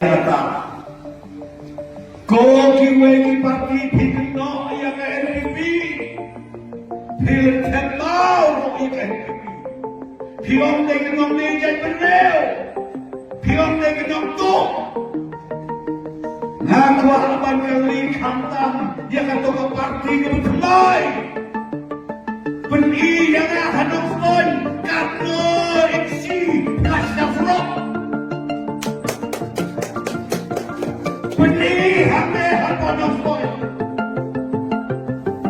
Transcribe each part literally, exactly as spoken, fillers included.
Kata ko kiwei ki parti phi kynnoh ïa ka N P P, phi leh thep paw ruh ïa ka N P P. Phi ong dei ka nongmih jaitbynriew, phi ong dei ka nongtuh. Nga kwah ban kylli khamtam ïa kato ka parti kaba thymmai. Pyni ïa nga ha Nongstoiñ katno inchi plastar surok. Pyni hangne hapoh Nongstoiñ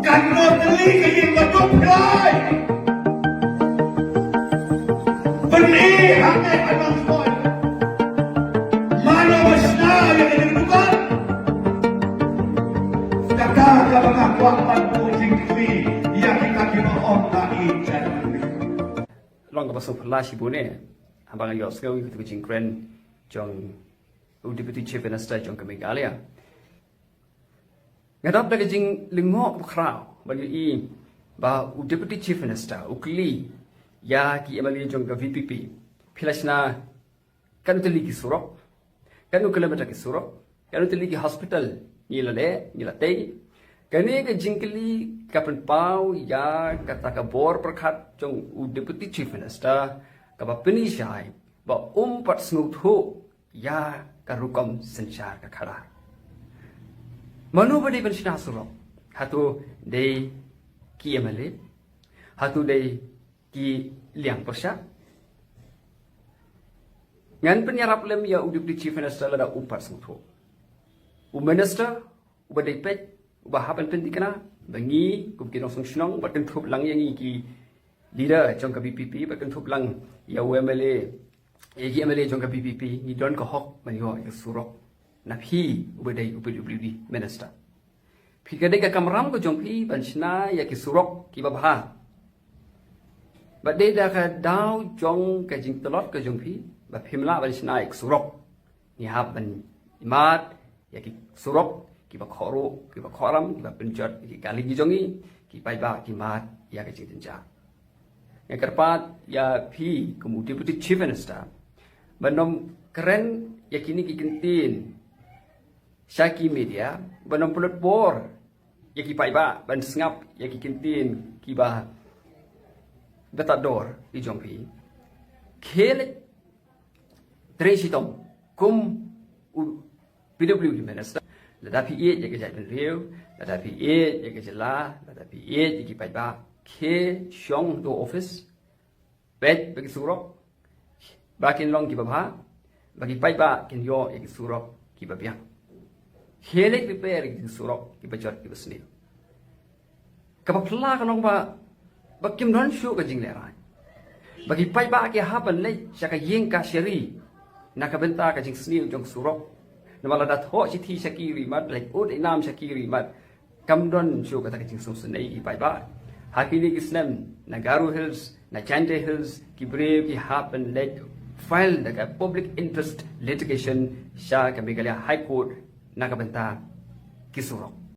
katno tylli ka ïing ba duk pyrthei. Pyni hangne ha Nongstoiñ mano ba shna ïa ka jingdukan. Kata kaba nga kwah ban buh jingkylli ïa kita kiba ong ba i jan. Long kaba sngewphylla shibun eh haba nga ïohsngew ïa kito ki jingkren jong u Deputy Chief Minister jong ka Meghalaya. Nga dap da ka jinglyngngoh kaba khraw ban ïohi ba u Deputy Chief Minister u kylli ïa ki M L A jong ka V P P, phi la shna katno tylli ki surok, katno kilometer ki surok, katno tylli ki hospital ngi la leh, ngi la tei. Kane ka jingkylli ka pynpaw ïa kata ka bor pyrkhat jong u Deputy Chief Minister kaba pyni shai ba um pat sngewthuh ïa ka rukom synshar ka khadar. Mano ba dei ban shna surok? Hato dei ki M L A? Hato dei ki liang pyrshah? Ngan pynïarap lem ïa u Deputy Chief Minister lada u pat sngewthuh. U Minister uba dei peit, uba hap ban pynthikna ba ngi kum ki nongseng shnong, ba kynthup lang ïa ngi ki leader jong ka V P P, ba kynthup lang ïa u M L A, ïa ki M L A jong ka V P P, ngi don ka hok ban ïoh ïa ka surok na phi uba dei u P W D Minister. Phi ka dei ka kamram ka jong phi ban shna ïa ki surok kiba bha. Ba dei da ka daw jong ka jingtlot ka jong phi ba phim lah ban shna ïa ki surok. Ngi hap ban mad ïa ki surok kiba khohruh, kiba khohram, kiba pynjot ïa ki kali ki jong ngi, ki paidbah ki mad ïa ka jingjynjar. Nga kyrpad ïa phi kum u Deputy Chief Minister ban ym kren ïa kine ki kyntien sha ki media, ban ym pynlut bor ïa ki paidbah ban sngap ïa ki kyntien kiba btador ki jong phi. Khie leit trei shitom kum u P W D Minister. Lada phi ïeit ïa ka jaitbynriew, lada phi ïeit ïa ka jylla, lada phi ïeit ïa ki paidbah, khie shong to office, peit ba ki surok ba kin long kiba bha, ba ki paidbah kin ïoh ïa ki surok kiba biang. Khie leit prepare ïa ki surok kiba jot kiba sniew. Kaba phylla ka long ba, ba kim don shuh ka jinglehrain. Ba ki paidbah ki hap ban leit sha ka ïing kashari na ka bynta ka jingsniew jong surok. Namar lada thoh shithi sha ki rimat, leit ud inam sha ki rimat, kam don shuh kata ka jingsngewsynei ki paidbah. Ha kine ki snem na Garo Hills, na Jaintia Hills, ki briew ki hap ban leit file da ka public interest litigation sha ka Meghalaya High Court na ka bynta ki surok.